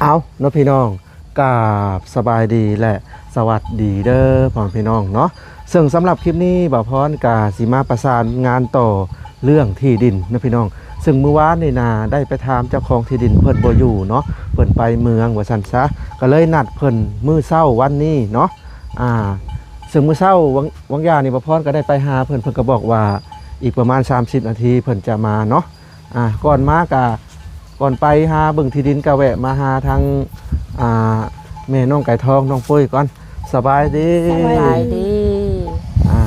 ເອົາເນາະພີ່ນ້ອງ ກາບສະບາຍດີ ແລະ ສະຫວັດດີເດີພໍ່ແມ່ພີ່ນ້ອງເນາະ. ເຊິ່ງສຳລັບຄລິບນີ້ ບ່າວພອນກະຊິມາປະສານງານຕໍ່ເລື່ອງທີ່ດິນເນາະພີ່ນ້ອງ. ເຊິ່ງມື້ວານນີ້ນະ ໄດ້ໄປຖາມເຈົ້າຂອງທີ່ດິນ ເພິ່ນບໍ່ຢູ່ເນາະ ເພິ່ນໄປເມືອງວ່າຊັ້ນຊະ ກະເລີຍນັດເພິ່ນມື້ເຊົ້າວັນນີ້ເນາະ. ອ່າ ເຊິ່ງມື້ເຊົ້າຫວ່າງ ຫວ່າງຢ່າງນີ້ ບ່າວພອນກະໄດ້ໄປຫາເພິ່ນ ເພິ່ນກະບອກວ່າອີກປະມານສາມສິບນາທີເພິ່ນຈະມາເນາະ. ອ່າ ກ່ອນມາກະ ກ່ອນໄປຫາເບິ່ງທີ່ດິນກະແວະມາຫາທາງ ອ່າ ແມ່ນ້ອງໄກ່ທອງ ນ້ອງປຸ້ຍກ່ອນ. ສະບາຍດີ ສະບາຍດີ. ອ່າ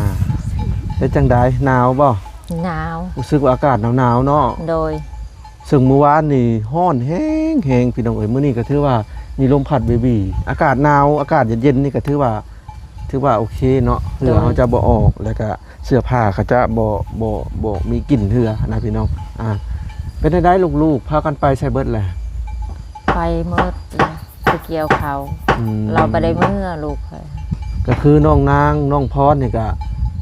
ເປັນຈັ່ງໃດ ໜາວບໍ່? ໜາວ. ຮູ້ສຶກວ່າອາກາດໜາວໆເນາະ. ໂດຍ. ເຊິ່ງມື້ວານນີ້ຮ້ອນແຮງໆ ພີ່ນ້ອງເອີຍ ມື້ນີ້ກະຖືວ່າມີລົມພັດເບບີ ອາກາດໜາວ ອາກາດເຢັນໆນີ້ກະຖືວ່າ ຖືວ່າໂອເຄເນາະ ເຫື່ອເຮົາຈະບໍ່ອອກ ແລ້ວກະເສື້ອຜ້າເຂົາຈະບໍ່ ບໍ່ ບໍ່ມີກິ່ນເຫື່ອນະພີ່ນ້ອງ. ອ່າ ເປັນຈັ່ງໃດ ລູກໆພາກັນໄປໃສເບິດແລະ? ໄປໝົດແລ້ວ ໄປກ່ຽວເຂົ້າ. ອືມ ລາວບໍ່ໄດ້ເມືອລູກ. ກະຄືນ້ອງນາງ ນ້ອງພອນນີ້ກະ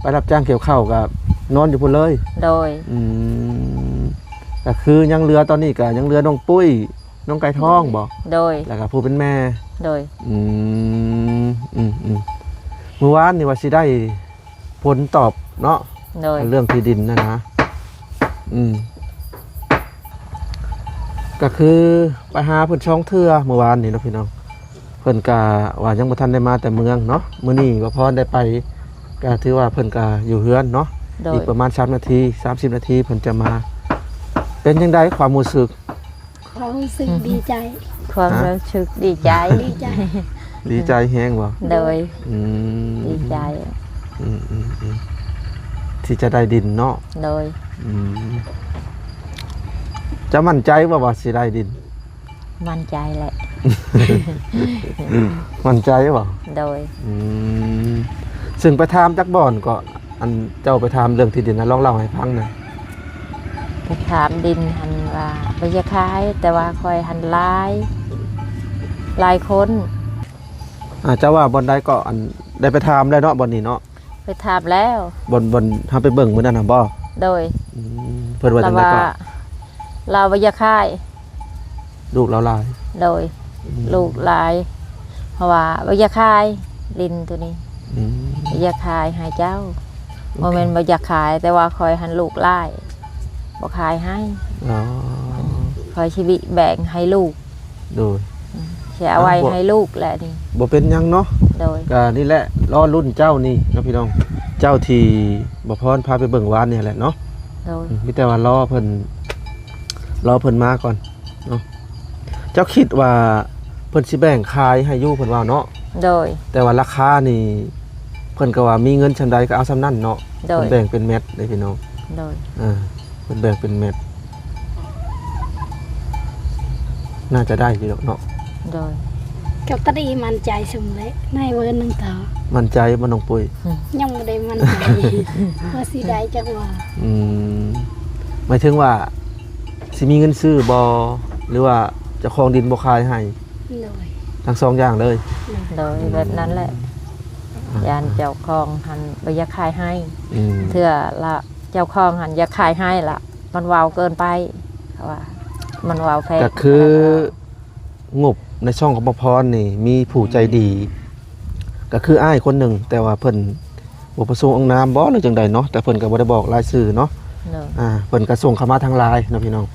ໄປຮັບຈ້າງກ່ຽວເຂົ້າ ກະນອນຢູ່ພຸ້ນເລີຍ. ໂດຍ. ອືມ ກະຄືຍັງເຫຼືອ ຕອນນີ້ກະຍັງເຫຼືອນ້ອງປຸ້ຍ ນ້ອງໄກ່ທອງບໍ? ໂດຍ. ແລ້ວກະຜູ້ເປັນແມ່? ໂດຍ. ອືມ ອືມ ອືມ ມື້ວານນີ້ວ່າຊິໄດ້ຜົນຕອບເນາະ. ໂດຍ. ເລື່ອງທີ່ດິນນະນະ. ອືມ ກະຄືໄປຫາເພິ່ນສອງເທື່ອມື້ວານນີ້ເນາະພີ່ນ້ອງ ເພິ່ນກະວ່າຍັງບໍ່ທັນໄດ້ມາແຕ່ເມືອງເນາະ. ມື້ນີ້ບ່າວພອນໄດ້ໄປ ກະຖືວ່າເພິ່ນກະຢູ່ເຮືອນເນາະ. ໂດຍ. ອີກປະມານສາມນາທີ ສາມສິບນາທີເພິ່ນຈະມາ. ເປັນຈັ່ງໃດຄວາມຮູ້ສຶກ? ຄວາມຮູ້ສຶກດີໃຈ. ຄວາມ ຮະ? ຮູ້ສຶກດີໃຈ. ດີໃຈ. ດີໃຈແຮງບໍ່? ໂດຍ. ອືມ ດີໃຈ. ອືມ ອືມ ອືມ ທີ່ຈະໄດ້ດິນເນາະ. ໂດຍ. ອືມ ເຈົ້າໝັ້ນໃຈບໍ່ວ່າຊິໄດ້ດິນ? ໝັ້ນໃຈແຫຼະ. ໝັ້ນໃຈບໍ່? ໂດຍ. ອືມ ເຊິ່ງໄປຖາມຈັກບ່ອນເກາະ ອັນເຈົ້າໄປຖາມເລື່ອງທີ່ດິນນະ ລອງເລົ່າໃຫ້ຟັງແດ່. ໄປຖາມດິນຫັ້ນວ່າບໍ່ຢາກຂາຍ ແຕ່ວ່າຂ້ອຍຫັ້ນຫຼາຍ ຫຼາຍຄົນ. ອ່າ ເຈົ້າວ່າບ່ອນໃດເກາະ ອັນ ໄດ້ໄປຖາມແລ້ວເນາະ ບ່ອນນີ້ເນາະ? ໄປຖາມແລ້ວ. ບ່ອນ ບ່ອນເຮົາໄປເບິ່ງມື້ນັ້ນຫັ້ນບໍ? ໂດຍ. ອືມ ເພິ່ນວ່າຈັ່ງໃດເກາະ? ລາວວ່າ ລາວບໍ່ຢາກຂາຍ. ລູກລາວຫຼາຍ? ໂດຍ. ອືມ ລູກຫຼາຍ ເພາະວ່າບໍ່ຢາກຂາຍດິນໂຕນີ້. ອືມ ບໍ່ຢາກຂາຍໃຫ້ເຈົ້າ. ໂອເຄ. ບໍ່ແມ່ນບໍ່ຢາກຂາຍ ແຕ່ວ່າຂ້ອຍຫັ້ນລູກຫຼາຍ ບໍ່ຂາຍໃຫ້. ອໍ ຂ້ອຍຊິແບ່ງໃຫ້ລູກ. ໂດຍ. ອືມ ຊິເອົາໄວ້ໃຫ້ລູກແຫຼະນີ້. ບໍ່ເປັນຫຍັງເນາະ. ໂດຍ. ກະນີ້ແຫຼະ ລໍລຸ້ນເຈົ້ານີ້ເນາະພີ່ນ້ອງ ເຈົ້າທີ່ບ່າວພອນພາໄປເບິ່ງວານນີ້ແຫຼະເນາະ. ໂດຍ. ອືມ ມີແຕ່ວ່າລໍເພິ່ນ ລໍເພິ່ນມາກ່ອນເນາະ. ເຈົ້າຄິດວ່າເພິ່ນຊິແບ່ງຂາຍໃຫ້ຢູ່ ເພິ່ນວ່າເນາະ? ໂດຍ. ແຕ່ວ່າລາຄານີ້ ເພິ່ນກະວ່າມີເງິນສ່ຳໃດກະເອົາສ່ຳນັ້ນເນາະ. ໂດຍ. ເພິ່ນແບ່ງເປັນແມັດເດ້ພີ່ນ້ອງ. ໂດຍ. ເອີ ເພິ່ນແບ່ງເປັນແມັດ ໜ້າຈະໄດ້ຢູ່ດອກເນາະ. ໂດຍ. ກະຕະດີໝັ້ນໃຈສ່ຳແຫຼະ ໃນເວີນໜຶ່ງເທົ່າ. ໝັ້ນໃຈບໍ່ນ້ອງປຸ້ຍ? ອືມ ຍັງບໍ່ໄດ້ໝັ້ນໃຈວ່າຊິໄດ້ຈັກວ່າ. ອືມ ໝາຍເຖິງວ່າຊິມີເງິນຊື້ບໍ່ ຫຼືວ່າເຈົ້າຂອງດິນບໍ່ຂາຍໃຫ້? ໂດຍ. ທັງສອງຢ່າງເລີຍ? ໂດຍ. ໂດຍ ອືມ ແບບນັ້ນແຫຼະ. ອ່າ ຢ້ານເຈົ້າຂອງຫັ້ນບໍ່ຢາກຂາຍໃຫ້. ອືມ ເທື່ອລະເຈົ້າຂອງຫັ້ນຢາກຂາຍໃຫ້ລະ ມັນເວົ້າເກີນໄປ ເຂົາວ່າມັນເວົ້າແພງ. ກະຄືງົບໃນຊ່ອງຂອງບ່າວພອນນີ້ມີຜູ້ໃຈດີ ກະຄືອ້າຍຄົນໜຶ່ງ ແຕ່ວ່າເພິ່ນບໍ່ປະສົງອອກນາມບໍ ຫຼືຈັ່ງໃດເນາະ ແຕ່ເພິ່ນກະບໍ່ໄດ້ບອກລາຍຊື່ເນາະ. ໂດຍ. ອ່າ ເພິ່ນກະສົ່ງເຂົ້າມາທາງລາຍເນາະພີ່ນ້ອງ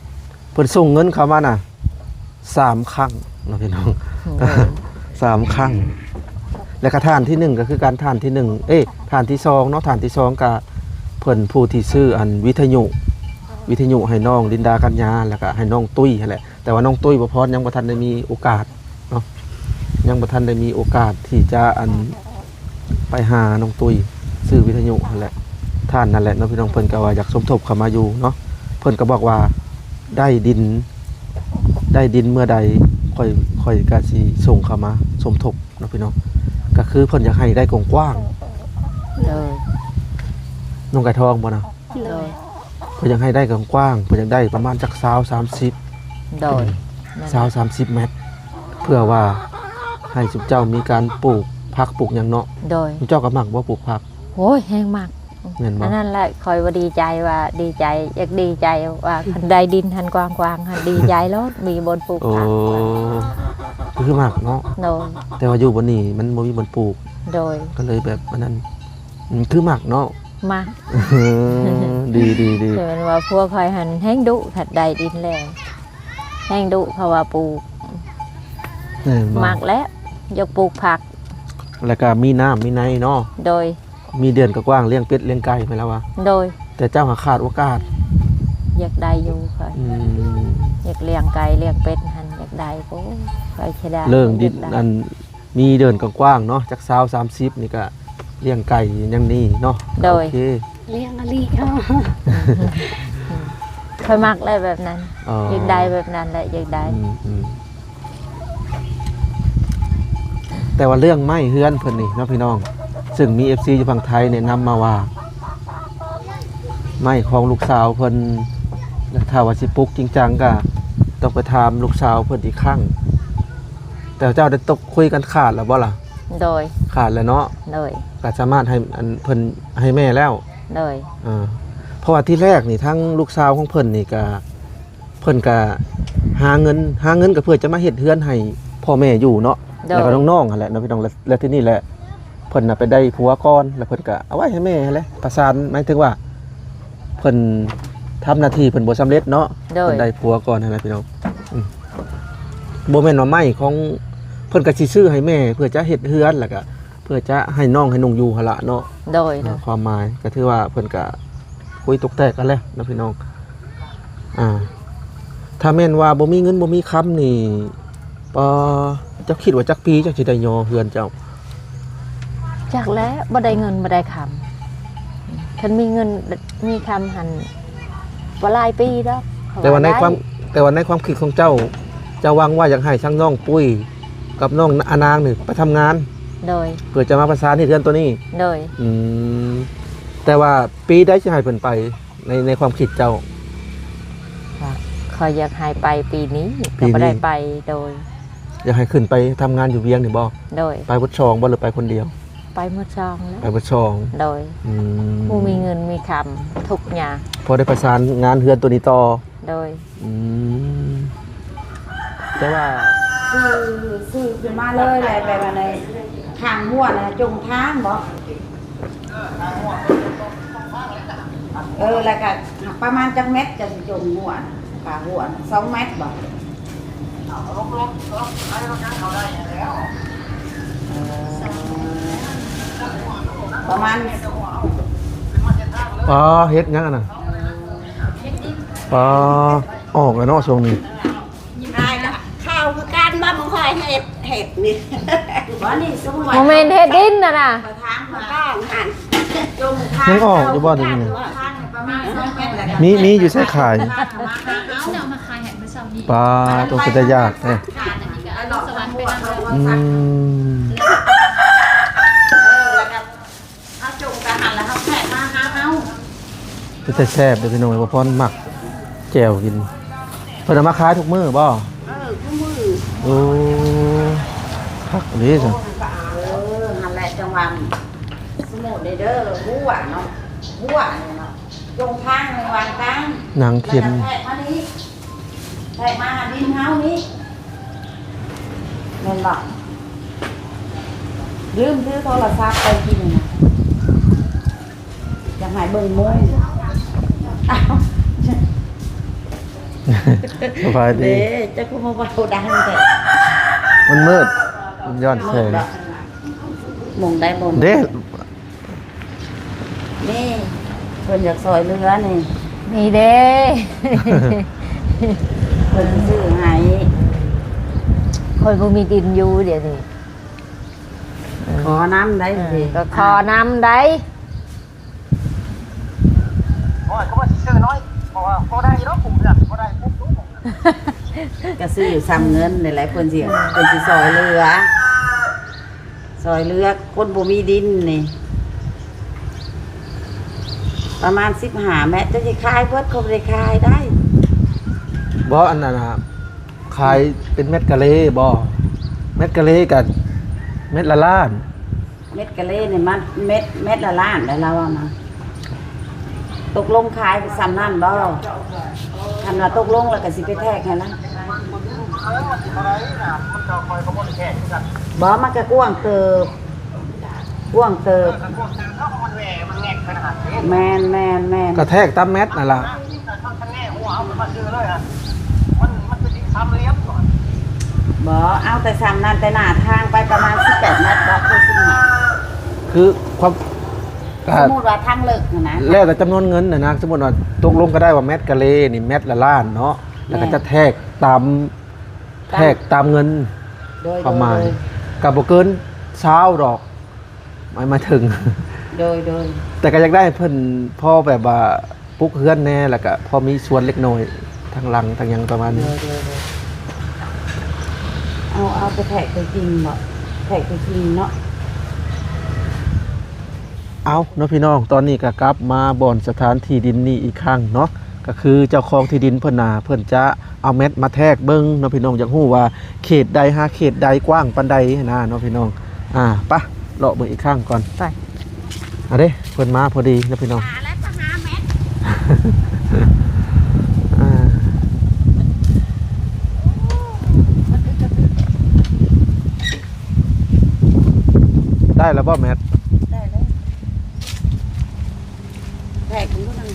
ເພິ່ນສົ່ງເງິນເຂົ້າມານະ ສາມຄັ້ງເນາະພີ່ນ້ອງ. ໂດຍ. ສາມຄັ້ງ ແລະກະທ່ານທີໜຶ່ງກະຄືກັນ ທ່ານທີໜຶ່ງ ເອີ ທ່ານທີສອງເນາະ ທ່ານທີສອງກະເພິ່ນຜູ້ທີ່ຊື້ອັນວິທະຍຸ ວິທະຍຸໃຫ້ນ້ອງລິນດາ ກັນຍາ ແລະກະໃຫ້ນ້ອງຕຸ້ຍຫັ້ນແຫຼະ. ແຕ່ວ່ານ້ອງຕຸ້ຍ ບ່າວພອນຍັງບໍ່ທັນໄດ້ມີໂອກາດເນາະ ຍັງບໍ່ທັນໄດ້ມີໂອກາດທີ່ຈະອັນ ໄປຫານ້ອງຕຸ້ຍ ຊື້ວິທະຍຸຫັ້ນແຫຼະ. ທ່ານນັ້ນແຫຼະເນາະພີ່ນ້ອງ ເພິ່ນກະວ່າຢາກສົມທົບເຂົ້າມາຢູ່ເນາະ ເພິ່ນກະບອກວ່າໄດ້ດິນ ໄດ້ດິນເມື່ອໃດ ຂ້ອຍ ຂ້ອຍກະຊິສົ່ງເຂົ້າມາສົມທົບເນາະພີ່ນ້ອງ. ກະຄືເພິ່ນຢາກໃຫ້ໄດ້ກວ້າງໆ. ໂດຍ. ນ້ອງໄກ່ທອງບໍນະ? ໂດຍ. ເພິ່ນຢາກໃຫ້ໄດ້ກວ້າງໆ ເພິ່ນຢາກໄດ້ປະມານຈັກຊາວ ສາມສິບ. ໂດຍ. ແມ່ນ. ຊາວ ສາມສິບແມັດ ເພື່ອວ່າໃຫ້ຊຸມເຈົ້າມີການປູກຜັກປູກຫຍັງເນາະ. ໂດຍ. ຊຸມເຈົ້າກະມັກບໍ່ ປູກຜັກ? ໂອ້ຍ ແຮງມັກ. ແມ່ນບໍ່? ອັນນັ້ນແຫຼະ ຂ້ອຍວ່າດີໃຈ ວ່າດີໃຈ ຢາກດີໃຈວ່າຄັນໄດ້ດິນຫັ້ນກວ້າງໆ ຫັ້ນດີໃຈໂລດ ມີບ່ອນປູກຜັກ. ໂອ້. ຄືມັກເນາະ. ໂດຍ. ແຕ່ວ່າຢູ່ບ່ອນນີ້ມັນບໍ່ມີບ່ອນປູກ. ໂດຍ. ກໍເລີຍແບບອັນນັ້ນ ອືມ ຄືມັກເນາະ. ມັກ. ເອີ ດີໆໆ. ແຕ່ແມ່ນວ່າຜົວຂ້ອຍຫັ້ນແຮງດຸ ຄັນໄດ້ດິນແລ້ວ ແຮງດຸ ເພາະວ່າປູກ. ແມ່ນບໍ່? ມັກແຫຼະ ຢາກປູກຜັກ ແລ້ວກໍມີນ້ຳມີໃນເນາະ. ໂດຍ. ມີເຮືອນກວ້າງໆ ລ້ຽງເປັດລ້ຽງໄກ່ແມ່ນລະວ່າ. ໂດຍ. ແຕ່ເຈົ້າຫາຂາດໂອກາດ. ຢາກໄດ້ຢູ່ຂ້ອຍ. ອືມ. ຢາກລ້ຽງໄກ່ລ້ຽງເປັດຫັ້ນ ຢາກໄດ້. ໂອ້ ຂ້ອຍຊິໄດ້ ເລື່ອງດິນ ຢາກໄດ້ ອັນ ມີເຮືອນກວ້າງໆເນາະ ຈັກຊາວ ສາມສິບ ນີ້ກະລ້ຽງໄກ່ຫຍັງນີ້ເນາະ. ໂດຍ. ໂອເຄ ລ້ຽງອາລີເນາະ. ຂ້ອຍມັກແຫຼະແບບນັ້ນ. ອໍ ຢາກໄດ້ແບບນັ້ນແຫຼະ ຢາກໄດ້. ອືມໆ. ແຕ່ວ່າເລື່ອງໄມ້ເຮືອນເພິ່ນນີ້ເນາະພີ່ນ້ອງ ຊຶ່ງມີເອັຟຊີຢູ່ຝັ່ງໄທແນະນຳມາວ່າ ໄມ້ຂອງລູກສາວເພິ່ນ ແລະ ຖ້າວ່າຊິປູກຈິງຈັງກະຕ້ອງໄປຖາມລູກສາວເພິ່ນອີກຄັ້ງ. ແຕ່ເຈົ້າໄດ້ຕົກຄຸຍກັນຂາດແລ້ວບໍ່ລະ? ໂດຍ. ຂາດແລ້ວເນາະ. ໂດຍ. ກໍສາມາດໃຫ້ອັນເພິ່ນໃຫ້ແມ່ແລ້ວ. ໂດຍ. ເອີ ເພາະວ່າທີແລກນີ້ທາງລູກສາວຂອງເພິ່ນນີ້ກະ ເພິ່ນກະຫາເງິນ ຫາເງິນກໍເພື່ອຈະມາເຮັດເຮືອນໃຫ້ພໍ່ແມ່ຢູ່ເນາະ. ໂດຍ. ແລ້ວກໍນ້ອງໆຫັ້ນແຫຼະເນາະພີ່ນ້ອງ. ແລ້ວ ແລ້ວທີນີ້ແຫຼະ ເພິ່ນນະໄປໄດ້ຜົວກ່ອນ ແລ້ວເພິ່ນກະເອົາໄວ້ໃຫ້ແມ່ຫັ້ນແຫຼະ ປະສານ ໝາຍເຖິງວ່າເພິ່ນທຳໜ້າທີ່ເພິ່ນບໍ່ສຳເລັດເນາະ. ໂດຍ. ເພິ່ນໄດ້ຜົວກ່ອນຫັ້ນນະພີ່ນ້ອງ. ອືມ ບໍ່ແມ່ນວ່າໄມ້ຂອງ ເພິ່ນກໍຊິຊື້ໃຫ້ແມ່ ເພື່ອຈະເຮັດເຮືອນ ແລ້ວກໍເພື່ອຈະໃຫ້ນ້ອງໃຫ້ນຸ່ງຢູ່ຫັ້ນລະເນາະ. ໂດຍ. ເອີ ຄວາມໝາຍກໍຖືວ່າເພິ່ນກໍຄຸຍຕົກແຕກກັນແລ້ວເນາະພີ່ນ້ອງ. ອ່າ ຖ້າແມ່ນວ່າບໍ່ມີເງິນບໍ່ມີຄຳນີ້ ປາ ເຈົ້າຄິດວ່າຈັກປີເຈົ້າຊິໄດ້ຍໍເຮືອນເຈົ້າ? ຈັກແຫຼະ ບໍ່ໄດ້ເງິນບໍ່ໄດ້ຄຳ. ຄັນມີເງິນມີຄຳຫັ້ນ ບໍ່ຫຼາຍປີດອກ. ແຕ່ວ່າໃນຄວາມ ແຕ່ວ່າໃນຄວາມຄິດຂອງເຈົ້າ ເຈົ້າຫວັງວ່າຢາກໃຫ້ທັງນ້ອງປຸ້ຍກັບນ້ອງອານາງນີ້ໄປທຳງານ. ໂດຍ. ເພື່ອຈະມາປະສານເຮັດເຮືອນໂຕນີ້. ໂດຍ. ອືມ ແຕ່ວ່າປີໃດຊິໃຫ້ເພິ່ນໄປ? ໃນ ໃນຄວາມຄິດເຈົ້າ? ຂ້ອຍຢາກໃຫ້ໄປປີນີ້ ປີນີ້ ກໍບໍ່ໄດ້ໄປ. ໂດຍ. ຢາກໃຫ້ຂຶ້ນໄປທຳງານຢູ່ວຽງນີ້ບໍ່? ໂດຍ. ໄປເບິດສອງບໍ່ ຫຼືໄປຄົນດຽວ? ໄປໝົດສອງແລ້ວ. ໄປເບິດສອງ. ໂດຍ. ອືມ ຜູ້ມີເງິນມີຄຳທຸກຍາກ ພໍໄດ້ປະສານງານເຮືອນໂຕນີ້ຕໍ່. ໂດຍ. ອືມ ແຕ່ວ່າ ຊື້ ຊື້ຂຶ້ນມາເລີຍແຫຼະ ແບບວ່າໃນຂ້າງຫົວນະ ຈົ່ງທາງບໍ່? ເອີ ແລ້ວກະປະມານຈັກແມັດຈະຊິຈົ່ງຫົວນະ? ປາຫົວນະ ສອງແມັດບໍ່? ເອີ ປະມານ ປາ ເຮັດຫຍັງອັນນັ້ນ? ປາ ອອກແລ້ວເນາະຊ່ວງນີ້. ອ້າຍກໍຂ່າວຄືກັນວ່າບໍ່ຄ່ອຍເຮັດ ເຮັດນີ້ ບໍ່ນີ້ ສົມມຸດວ່າ ບໍ່ແມ່ນເຮັດດິນນະນະ ທາງຂ້າງຫັ້ນ ຈົງທາງ ຍັງອອກຢູ່ບໍ່ດຽວນີ້? ປະມານສອງແມັດແລ້ວ ມີ ມີຢູ່ໃສຂາຍ? ເອົາມາຂາຍໃຫ້ມື້ເຊົ້ານີ້ ປາ ໂຕ ເປັນຕາຢາກແທ້. ອືມ ເອີ ແລ້ວກໍ ເຮົາຈົ່ງໄປຫັ້ນແລ້ວເຮົາແພກມາຫາເຮົາ. ເປັນຕາແຊບເດ້ພີ່ນ້ອງເອີຍ ບໍ່ພອນມັກແຈ່ວກິນ. ເພິ່ນເອົາມາຂາຍທຸກມື້ບໍ່? ເອີ ທຸກມື້. ໂອ້ ຄັກເດ້ຊັ້ນ. ເອີ ຫັ້ນແຫຼະ ຈັ່ງວ່າ ສົມມຸດເດີ ຫົວເນາະ ຫົວນີ້ເນາະ ຈົ່ງທາງໃນວາງກາງ ນາງເຂັນ ແລ້ວກໍແພກມານີ້. ໃສ່ມາດິນເຮົານີ້ ແມ່ນບໍ່? ລືມຖືໂທລະສັບໄປກິນນະ ຢາກໃຫ້ເບິ່ງໂມງ. ອ້າວ ສະບາຍດີ. ເດ້ ເຈົ້າຄືມາເວົ້າດັງແທ້? ມັນມືດ ມັນຍ້ອນແສງ. ໂມງໃດ ໂມງ ເດ້. ນີ້ ເພິ່ນຢາກຊ່ອຍເຫຼືອນີ້. ນີ້ເດ້ ເພິ່ນຊິຊື້ໃຫ້. ຂ້ອຍບໍ່ມີດິນຢູ່ດຽວນີ້. ຂໍນຳໄດ້. ເອີ ກໍຂໍນຳໄດ້. ໂອ້ຍ ກໍວ່າຊິຊື້ໜ້ອຍ ເພາະວ່າພໍໄດ້ດອກ ເພື່ອນ ພໍໄດ້ປຸບ. ກໍຊື້ສ່ຳເງິນນີ້ແຫຼະ ເພິ່ນຊິ ເພິ່ນຊິຊ່ອຍເຫຼືອ. ຊ່ອຍເຫຼືອຄົນບໍ່ມີດິນນີ້ ປະມານສິບຫ້າແມັດ. ເຈົ້າຊິຂາຍເບິດ ເຂົາບໍ່ໄດ້ຂາຍໄດ້. ບໍ່ ອັນນັ້ນນະ ຂາຍເປັນແມັດກາເລບໍ່? ແມັດກາເລກະແມັດລະລ້ານ. ແມັດກາເລນີ້ມັນແມັດ ແມັດລະລ້ານແຫຼະ ລາວວ່າມາ. ຕົກລົງຂາຍສ່ຳນັ້ນບໍ່? ຄັນວ່າຕົກລົງແລ້ວກໍຊິໄປແທກໃຫ້ລະ. ເອີ ມັນຊິເທົ່າໃດນະ ມັນກໍ ຂ້ອຍກໍບໍ່ໄດ້ແທກຄືກັນ. ບໍ່ ມັນກໍກວ້າງເຕີບ ກວ້າງເຕີບ. ເອີ ກໍກວ້າງເຕີບ ເຂົາກໍມັນແຫວ່ ມັນແງກໄປນະຫັ້ນເດ້. ແມ່ນໆໆ ກໍແທກຕາມແມັດນັ້ນລະ. ຄັນແງກຫົວເຮົາຂຶ້ນມາຊື່ເລີຍຫັ້ນ ມັນ ມັນຄືຊິສາມຫຼ່ຽມ. ບໍ່ ເອົາແຕ່ຊ່ຳນັ້ນ ແຕ່ໜ້າທາງໄປປະມານສິບແປດແມັດ ບໍ່ ຄືສິບຫ້າ ຄືຄວາມ ສົມມຸດວ່າທາງເລິກຫັ້ນນະ ແລ້ວແຕ່ຈຳນວນເງິນຫັ້ນນະ. ສົມມຸດວ່າຕົກລົງກໍໄດ້ວ່າແມັດກະເລນີ້ແມັດລະລ້ານເນາະ ແລ້ວກໍຈະແທກຕາມ ແທກຕາມເງິນ ໂດຍ ຄວາມໝາຍ ໂດຍ ກໍບໍ່ເກີນຊາວດອກ ໝາຍ ໝາຍເຖິງ ໂດຍ ໂດຍ ແຕ່ກໍຢາກໄດ້ເພິ່ນພໍແບບວ່າປຸກເຮືອນແດ່ ແລ້ວກໍພໍມີສວນເລັກນ້ອຍທາງຫຼັງທາງຫຍັງປະມານນີ້. ໂດຍ ໂດຍ ໂດຍ ເອົາ ເອົາໄປແທກຕົວຈິງເນາະ ແທກຕົວຈິງເນາະ. ເອົາເນາະພີ່ນ້ອງ ຕອນນີ້ກໍກັບມາບ່ອນສະຖານທີ່ດິນນີ້ອີກຄັ້ງເນາະ ກໍຄືເຈົ້າຂອງທີ່ດິນເພິ່ນນະ ເພິ່ນຈະເອົາແມັດມາແທກເບິ່ງເນາະພີ່ນ້ອງ ຢາກຮູ້ວ່າເຂດໃດຫາເຂດໃດ ກວ້າງປານໃດຫັ້ນນະເນາະພີ່ນ້ອງ. ອາ ໄປເລາະເບິ່ງອີກຄັ້ງກ່ອນ ໄປ. ອາເດ້ ເພິ່ນມາພໍດີເນາະພີ່ນ້ອງ ຫາແລ້ວກໍຫາແມັດ. ອາ ໄດ້ແລ້ວບໍ່ແມັດ? ໄດ້ແລ້ວ ແທກເບິ່ງດູນັ້ນ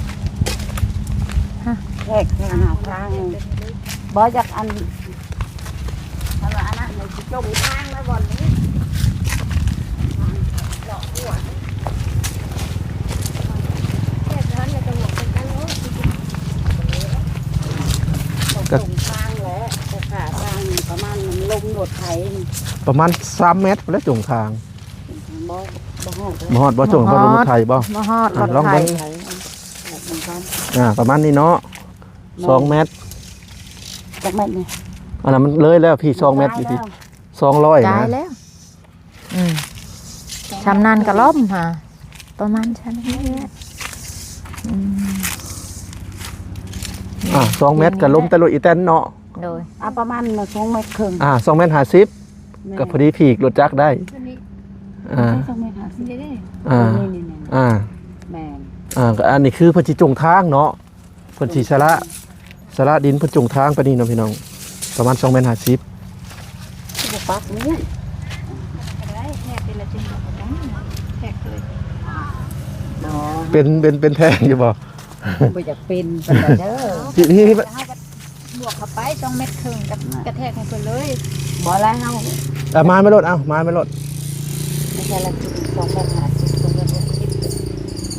ຮະ ແທກ ແທກຫາທາງ ບໍ່ຢາກອັນ ອັນນັ້ນມັນຊິຈົງທາງແລ້ວບ່ອນນີ້ ເລາະຫົວ ແທກນັ້ນແລ້ວກໍຫົວຄືກັນເນາະ ກໍຈົງທາງແຫຼະ ແຕ່ຂາທາງປະມານລົມລົດໄຖ ປະມານສາມແມັດພຸ້ນແຫຼະ ຈົງທາງ. ບໍ່ ບໍ່ຮອດ ບໍ່ຮອດບໍ່? ຈົງ ບໍ່ຮອດ ບໍ່ລົງລົດໄຖບໍ່? ບໍ່ຮອດ ອ່າ ລົດໄຖ ລອງເບິ່ງ ອາ ປະມານນີ້ເນາະ ແມ່ນ ສອງແມັດ. ຈັກແມັດນີ້? ອັນນັ້ນມັນເລີຍແລ້ວພີ່ ສອງແມັດຢູ່ພີ່ ສອງຮ້ອຍນະ ຕາຍແລ້ວ. ອືມ ຊ່ຳນັ້ນກໍລົ້ມຫາ ປະມານຊ່ຳນີ້ແຫຼະ. ອືມ ອ່າ ສອງແມັດກໍລົ້ມແຕ່ລົດອີແຕນເນາະ. ໂດຍ ອ່າ ປະມານສອງແມັດເຄິ່ງ ອ່າ ສອງແມັດຫ້າສິບ ແມ່ນ ກໍພໍດີຜີກລົດຈັກໄດ້. ອ່າ ສອງແມັດຫ້າສິບ ອ່າ ນີ້ໆໆ ອ່າ ແມ່ນ ອ່າ ກໍອັນນີ້ຄືເພິ່ນຊິຈົງທາງເນາະ ເພິ່ນຊິສະຫຼະ ສະຫຼະດິນ ເພິ່ນຈົງທາງໄປນີ້ເນາະພີ່ນ້ອງ ປະມານສອງແມັດຫ້າສິບ. ຄືບໍ່ປັກນີ້ ກໍໄດ້ ແທກເປັນລະຈິງ ແທກເລີຍ ອໍ ເປັນ ເປັນ ເປັນແພງຢູ່ບໍ່? ບໍ່ຢາກເປັນປານໃດເດີ ທີ່ ທີ່ ທີ່ ບວກເຂົ້າໄປສອງແມັດເຄິ່ງ ກັບ ອ່າ ກະແທກໃຫ້ເພິ່ນເລີຍ. ບໍ່ລະ ເຮົາ ເອົາມາໄປໂລດ ເອົາມາໄປໂລດ ບໍ່ໃຊ່ລະ ສອງແມັດຫ້າສິບ ສອງແມັດຫົກສິບ ສ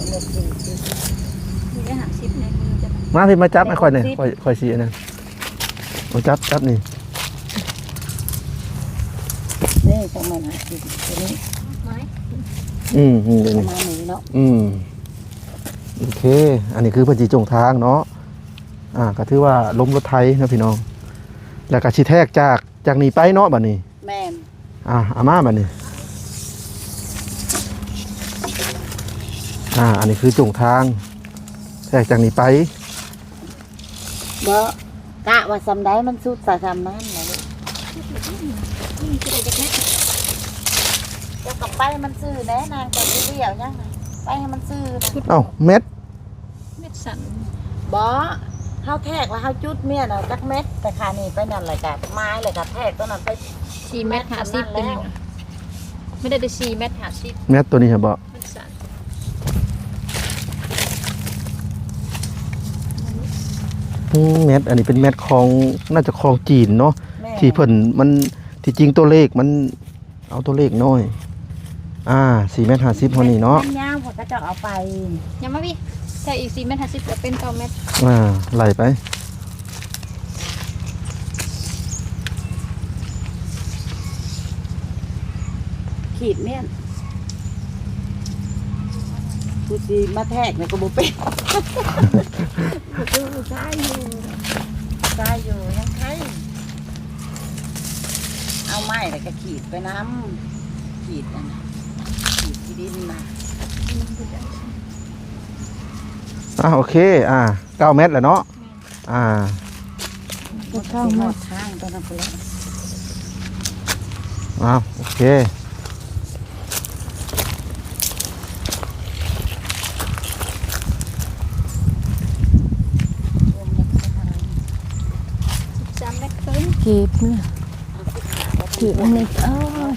ອງແມັດສີ່ສິບ ນີ້ໄດ້ຫ້າສິບໃນມືຈະ ມາພີ່ ມາຈັບໃຫ້ຂ້ອຍແດ່ ຂ້ອຍ ຂ້ອຍຊິອັນນັ້ນ ມາຈັບ ຈັບນີ້ ນີ້ສອງແມັດຫ້າສິບ ຕົວນີ້ ອືມ ປະມານນີ້ເນາະ ອືມ. ໂອເຄ ອັນນີ້ຄືເພິ່ນຊິຈົງທາງເນາະ ອ່າ ກໍຖືວ່າລົມລົດໄຖເນາະພີ່ນ້ອງ ແລ້ວກໍຊິແທກຈາກ ຈາກນີ້ໄປເນາະ ບັດນີ້ ແມ່ນ ອ່າ ເອົາມາບັດນີ້ ອ່າ ອັນນີ້ຄືຈົງທາງ ແທກຈາກນີ້ໄປ ບໍ່ ກະວ່າສ່ຳໃດມັນສຸດ ສະສ່ຳນັ້ນນະລູກ ເຈົ້າກໍໄປມັນຊື່ແດ່ນາງ ເຈົ້າຊິລ້ຽວຫຍັງນະ ໄປໃຫ້ມັນຊື່ນະ. ເອົ້າ ແມັດ ແມັດສັ້ນ ບໍ່ ເຮົາແທກແລ້ວເຮົາຈຸດເມຍນະ ຈັກແມັດ ແຕ່ຂານີ້ໄປນັ້ນ ແລ້ວກໍມາຍ ແລ້ວກໍແທກຕົວນັ້ນໄປ ສີ່ແມັດຫ້າສິບ ແມັດຕົວນີ້ນະ ມັນໄດ້ແຕ່ສີ່ແມັດຫ້າສິບ ແມັດຕົວນີ້ຫັ້ນບໍ່? ອືມ ແມັດ ອັນນີ້ເປັນແມັດຂອງ ໜ້າຈະຂອງຈີນເນາະ ແມ່ນ ທີ່ເພິ່ນ ມັນ ທີ່ຈິງຕົວເລກມັນ ເອົາຕົວເລກນ້ອຍ ອ່າ ສີ່ແມັດຫ້າສິບເທົ່ານີ້ເນາະ ແມ່ນຍາວ ເຂົາເຈົ້າເອົາໄປ ຍັງມາພີ່ ໃສ່ອີກສີ່ແມັດຫ້າສິບ ກໍເປັນເກົ້າແມັດ ອ່າ ໄລ່ໄປ ຂີດແມ່ນ ຜູ້ຊິມາແທກນີ້ກໍບໍ່ເປັນ ຄືຜູ້ຊາຍຢູ່ ຊາຍຢູ່ຍັງໄຄ ເອົາໄມ້ແລ້ວກໍຂີດໄປນຳ ຂີດອັນນັ້ນ ຂີດທີ່ດິນນະ ອ່າ ໂອເຄ ອ່າ ເກົ້າແມັດແລ້ວເນາະ ອ່າ ເກົ້າແມັດ ທາງຕົວນັ້ນພຸ້ນແຫຼະ ອ້າວ ໂອເຄ ສິບສາມແມັດເຄິ່ງ ກີບນະ ຖືກອັນນີ້ ເອີຍ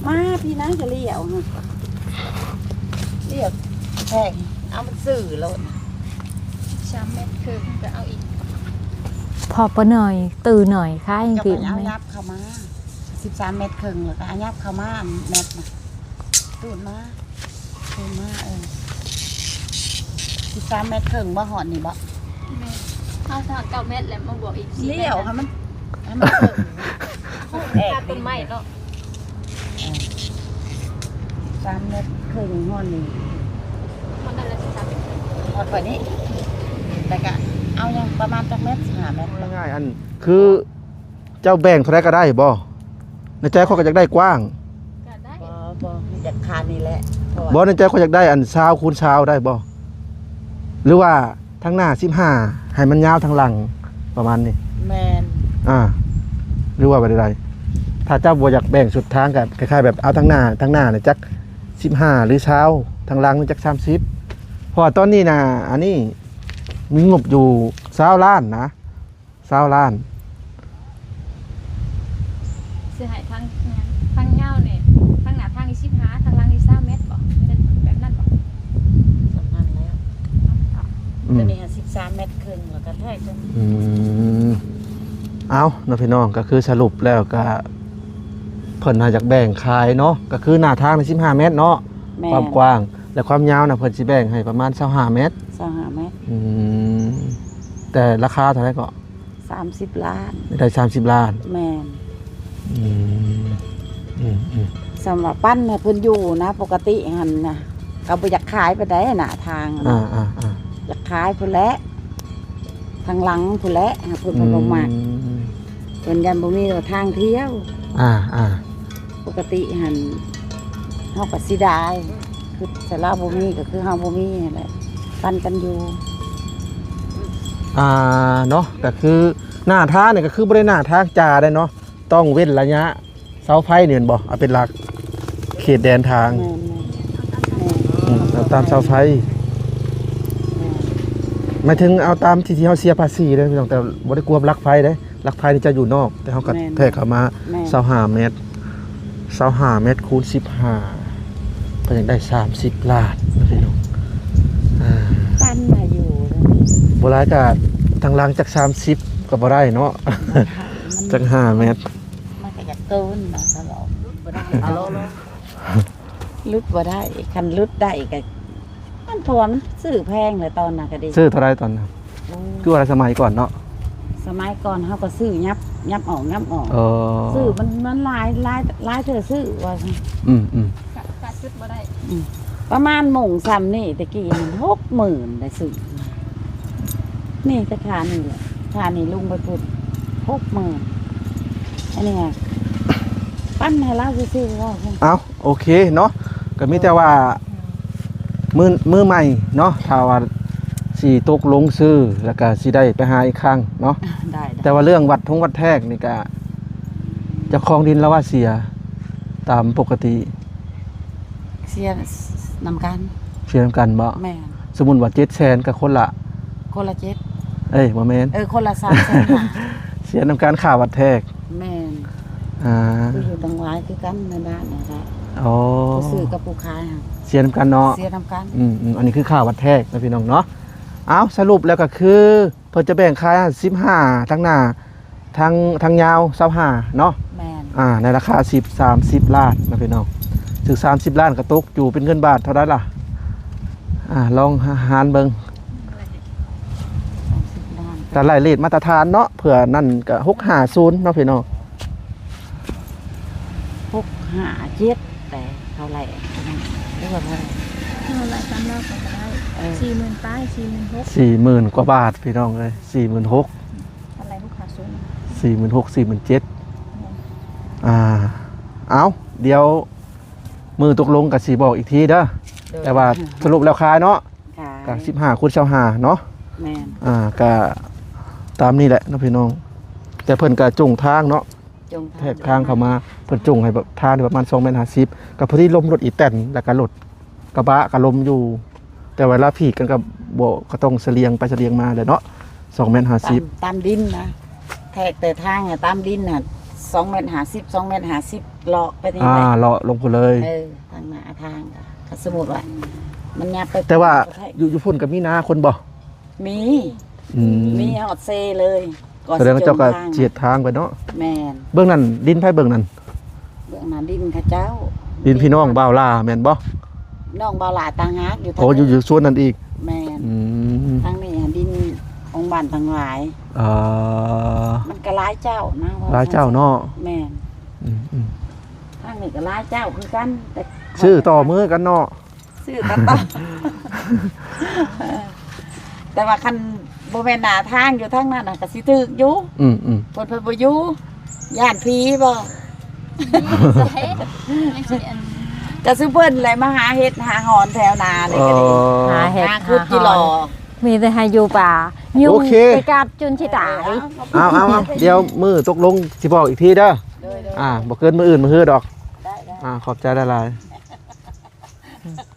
ມາພີ້ນະ ຈະລ້ຽວ ລ້ຽວແພງ ເອົາມັນຊື້ໂລດ ສາມແມັດເຄິ່ງ ກໍເອົາອີກ ພໍປາໜ້ອຍ ຕື້ໜ້ອຍ ຂາຍ ເຈົ້າກໍເອົາ ກີບ ຍັບເຂົ້າມາ ສິບສາມແມັດເຄິ່ງ ແລ້ວກໍເອົາຍັບເຂົ້າມາ ອັນແມັດນະ ຕູດມາ ຕູດມາ ເອີ ສິບສາມແມັດເຄິ່ງບໍ່ ຮອດນີ້ບໍ່? ແມ່ນ ເຮົາທາດເກົ້າແມັດ ແລ້ວມາບວກອີກສີ່ແມັດ ລ້ຽວໃຫ້ມັນ ໃຫ້ມັນເຄິ່ງ ຕັດຕົ້ນໄມ້ເນາະ ເອີ ສາມແມັດເຄິ່ງ ຮອດນີ້ ຮອດນັ້ນແຫຼະ ສິບສາມແມັດເຄິ່ງ ຮອດຂ້ອຍນີ້ ແລ້ວກະເອົາຫຍັງປະມານຈັກແມັດ? ສິບຫ້າແມັດ ງ່າຍໆ ອັນ ຄື ເຈົ້າແບ່ງເທົ່າໃດກໍໄດ້ບໍ່? ໃນໃຈຂ້ອຍກໍຢາກໄດ້ກວ້າງ ກໍໄດ້ ບໍ່ ບໍ່ ຢາກຄານີ້ແຫຼະ ເພາະວ່າ ບໍ່ ໃນໃຈຂ້ອຍຢາກໄດ້ອັນຊາວຄູນຊາວໄດ້ບໍ່? ຫຼືວ່າທາງໜ້າສິບຫ້າ ໃຫ້ມັນຍາວທາງຫຼັງ ປະມານນີ້ ແມ່ນ ອ່າ ຫຼືວ່າແບບໃດ? ຖ້າເຈົ້າບໍ່ຢາກແບ່ງສຸດທາງ ກໍຄ້າຍໆ ແບບເອົາທາງໜ້າ ທາງໜ້ານີ້ຈັກສິບຫ້າ ຫຼືຊາວ ທາງຫຼັງນີ້ຈັກສາມສິບ ເພາະວ່າຕອນນີ້ນະ ອັນນີ້ມີງົບຢູ່ຊາວລ້ານນະ ຊາວລ້ານ ຊິໃຫ້ທາງ ທາງຍາວນີ້ ທາງໜ້າທາງນີ້ສິບຫ້າ ທາງຫຼັງນີ້ຊາວແມັດບໍ? ແມ່ນແບບນັ້ນບໍ? ສ່ຳນັ້ນແລ້ວ ອືມ ຕົວນີ້ຫັ້ນສິບສາມແມັດເຄິ່ງ ແລ້ວກໍແທກ ອືມ ເອົາເນາະພີ່ນ້ອງ ກໍຄືສະຫຼຸບແລ້ວກໍເພິ່ນຫາຢາກແບ່ງຂາຍເນາະ ກໍຄືໜ້າທາງນີ້ສິບຫ້າແມັດເນາະ ແມ່ນ ຄວາມກວ້າງ ແລະຄວາມຍາວນະ ເພິ່ນຊິແບ່ງໃຫ້ປະມານຊາວຫ້າແມັດ ຊາວຫ້າແມັດ ອືມ ແຕ່ລາຄາເທົ່າໃດເກາະ? ສາມສິບລ້ານ ໄດ້ສາມສິບລ້ານ ແມ່ນ ອືມ ອືມໆ ສ່ຳວ່າປັນໃຫ້ເພິ່ນຢູ່ນະ ປົກກະຕິຫັ້ນນະ ກໍບໍ່ຢາກຂາຍປານໃດນະ ທາງ ອ່າໆໆ ຢາກຂາຍພຸ້ນແຫຼະ ທາງຫຼັງພຸ້ນແຫຼະ ຫາເພິ່ນ ອືມ ເພິ່ນບໍ່ມັກ ເພິ່ນຢ້ານບໍ່ມີທາງທ່ຽວ ອ່າໆ ປົກກະຕິຫັ້ນ ເຮົາກໍເສຍດາຍ ຄືສະເລາະບໍ່ມີກໍຄືເຮົາບໍ່ມີຫັ້ນແຫຼະ ປັນກັນຢູ່ ອ່າ ເນາະ ກໍຄືໜ້າທາງນີ້ກໍຄືບໍ່ໄດ້ໜ້າທາງຈາໄດ້ເນາະ ຕ້ອງເວັ້ນໄລຍະເສົາໄຟນີ້ແມ່ນບໍ່? ເອົາເປັນຫຼັກເຂດແດນທາງ ແມ່ນໆ ອືມ ເອົາຕາມເສົາໄຟ ແມ່ນ ໝາຍເຖິງເອົາຕາມທີ່ ທີ່ເຮົາເສຍພາສີເດ້ພີ່ນ້ອງ ແຕ່ບໍ່ໄດ້ກວມຫຼັກໄຟເດ້ ຫຼັກໄຟນີ້ຈະຢູ່ນອກ ແຕ່ເຮົາກໍ ແມ່ນ ແທກເຂົ້າມາ ແມ່ນ ຊາວຫ້າແມັດ ຊາວຫ້າແມັດຄູນສິບຫ້າ ເພິ່ນຢາກໄດ້ສາມສິບລ້ານນະພີ່ນ້ອງ ອ່າ ປັນມາຢູ່ ບໍ່ຫຼາຍກໍທາງຫຼັງຈັກສາມສິບກໍບໍ່ໄດ້ເນາະ ມັນ ຈັກຫ້າແມັດ ມັນກໍຢາກເກີນນະ ສະເລາະ ຫຼຸດບໍ່ໄດ້ ຫຼຸດບໍ່ໄດ້ ຄັນຫຼຸດໄດ້ກໍ ມັນ ເພາະວ່າມັນຊື້ແພງແຫຼະ ຕອນນັ້ນກໍດີ ຊື້ເທົ່າໃດຕອນນັ້ນ? ໂອ້ ຄືວ່າສະໄໝກ່ອນເນາະ ສະໄໝກ່ອນເຮົາກໍຊື້ຫຍັບ ຫຍັບອອກ ຫຍັບອອກ ເອີ ຊື້ມັນ ມັນຫຼາຍ ຫຼາຍ ຫຼາຍເທື່ອຊື້ວ່າຊັ້ນ ອືມໆ ກະ ກະຈຸດບໍ່ໄດ້ ອືມ ປະມານມຸ້ງຊ່ຳນີ້ ແຕ່ກີ້ຫັ້ນຫົກໝື່ນໄດ້ຊື້ ນີ້ແຕ່ຄ່ານີ້ແຫຼະ ຄ່ານີ້ລົງໄປພຸ້ນຫົກໝື່ນ ອັນນີ້ຫັ້ນ ປັນໃຫ້ລາວຊື່ໆ ເວົ້າ ເອົ້າ ໂອເຄເນາະ ກໍມີແຕ່ວ່າ ອືມ ມື ມືໃໝ່ເນາະ ຖ້າວ່າຊິຕົກລົງຊື້ ແລ້ວກໍຊິໄດ້ໄປຫາອີກຄັ້ງເນາະ ໄດ້ໆ ແຕ່ວ່າເລື່ອງວັດທົງວັດແທກນີ້ກະ ເຈົ້າຂອງດິນລາວວ່າເສຍຕາມປົກກະຕິ ເສຍນຳກັນ ເສຍນຳກັນບໍ? ແມ່ນ ສົມມຸດວ່າເຈັດແສນກໍຄົນລະ ຄົນລະເຈັດ ເອີຍ ບໍ່ແມ່ນ ເອີ ຄົນລະສາມແສນ ເສຍນຳກັນຄ່າວັດແທກ ແມ່ນ ອ່າ ຜູ້ຢູ່ຕັ້ງຫຼາຍຄືກັນໃນບ້ານນະ ອໍ ຜູ້ຊື້ກັບຜູ້ຂາຍຫັ້ນ ເສຍນຳກັນເນາະ ເສຍນຳກັນ ອືມໆ ອັນນີ້ຄືຄ່າວັດແທກນະພີ່ນ້ອງເນາະ ເອົ້າ ສະຫຼຸບແລ້ວກໍຄື ເພິ່ນຈະແບ່ງຂາຍໃຫ້ສິບຫ້າ ທາງໜ້າ ທາງ ທາງຍາວຊາວຫ້າເນາະ ແມ່ນ ອ່າ ໃນລາຄາສິບ ສາມສິບລ້ານນະພີ່ນ້ອງ ຖືກສາມສິບລ້ານກໍຕົກຢູ່ເປັນເງິນບາດເທົ່າໃດລະ ອ່າ ລອງຫາ ຫານເບິ່ງ ສາມສິບລ້ານ ແຕ່ໄລ່ເລດມາດຕະຖານເນາະ ເພື່ອນັ້ນກໍຫົກຫ້າສູນເນາະພີ່ນ້ອງ ຫົກຫ້າເຈັດ ແຕ່ເທົ່າໃດ ຫຼືວ່າເທົ່າໃດ ເທົ່າໃດຕາມລາວກໍໄດ້ ເອີ ສີ່ໝື່ນປາຍ ສີ່ໝື່ນຫົກ ສີ່ໝື່ນກວ່າບາດພີ່ນ້ອງເອີຍ ສີ່ໝື່ນຫົກ ເທົ່າໃດ ຫົກຫ້າສູນ ສີ່ໝື່ນຫົກ ສີ່ໝື່ນເຈັດ ແມ່ນ ອ່າ ເອົ້າ ດຽວມື້ຕົກລົງກໍຊິບອກອີກທີເດີ ໂດຍ ແຕ່ວ່າສະຫຼຸບແລ້ວຂາຍເນາະ ຂາຍ ກໍສິບຫ້າຄູນຊາວຫ້າເນາະ ແມ່ນ ອ່າ ກໍຕາມນີ້ແຫຼະເນາະພີ່ນ້ອງ ແຕ່ເພິ່ນກໍຈົງທາງເນາະ ຈົງທາງ ແທກທາງເຂົ້າມາ ເພິ່ນຈົງໃຫ້ແບບທາງປະມານສອງແມັດຫ້າສິບ ກໍພໍດີລົມລົດອີແຕນ ແລ້ວກໍລົດກະບະກໍລົມຢູ່ ແຕ່ເວລາຜີກກັນກໍບໍ່ ກໍຕ້ອງສະຫຼຽງໄປສະຫຼຽງມາແຫຼະເນາະ ສອງແມັດຫ້າສິບ ຕາມ ຕາມດິນນະ ແທກແຕ່ທາງນະ ຕາມດິນນະ ສອງແມັດຫ້າສິບ ສອງແມັດຫ້າສິບ ເລາະໄປນີ້ ອ່າ ແຫຼະ ເລາະລົງພຸ້ນເລີຍ. ເອີ ທາງໜ້າທາງ ຖ້າສົມມຸດວ່າມັນຫຍັບໄປ ແຕ່ວ່າ ຢູ່ ຢູ່ພຸ້ນກໍມີນາຄົນບໍ່? ມີ ອືມ ມີຮອດເຊເລີຍ. ສະແດງວ່າເຈົ້າກໍຊິເຮັດທາງໄປເນາະ. ແມ່ນ. ເບື້ອງນັ້ນດິນໃຜເບື້ອງນັ້ນ? ເບື້ອງນັ້ນດິນເຂົາເຈົ້າ ດິນພີ່ນ້ອງບ່າວຫຼ້າແມ່ນບໍ່? ນ້ອງບ່າວຫຼ້າຕ່າງຫາກຢູ່ ໂອ້ ຢູ່ ຢູ່ສວນນັ້ນອີກ. ແມ່ນ. ອືມ ທາງນີ້ດິນຂອງບ້ານທັງຫຼາຍ. ເອີ ມັນກໍຫຼາຍເຈົ້ານະ ຫຼາຍເຈົ້າເນາະ. ແມ່ນ. ອືມໆ ທາງນີ້ກໍຫຼາຍເຈົ້າຄືກັນ ແຕ່ ຊື້ຕໍ່ມື້ກັນເນາະ. ຊື້ກັນຕໍ່ ແຕ່ວ່າຄັນບໍ່ແມ່ນໜ້າທາງຢູ່ທາງນັ້ນນະ ກໍຊິຖືກຢູ່. ອືມໆ ເພິ່ນ ເພິ່ນບໍ່ຢູ່ ຢ້ານຜີບໍ່? ກໍຊຸມເພິ່ນແຫຼະມາຫາເຫັດຫາຫອນແຖວໜ້ານີ້ກໍດີ. ອໍ ຫາເຫັດ ຫາຂຸດ ຫາຫອນ ຈິຫຼໍ່ ມີແຕ່ໃຫ້ຢູ່ປ່າ ຍຸງ ໂອເຄ ໄປກັດຈົນຊິຕາຍ. ເອີ ເອົາ ເອົາ ເອົາ ດຽວມື້ຕົກລົງຊິບອກອີກທີເດີ. ໂດຍໆ ອ່າ ບໍ່ເກີນມື້ອື່ນມື້ຮືດອກ. ໄດ້ໆ ອ່າ ຂອບໃຈຫຼາຍໆ.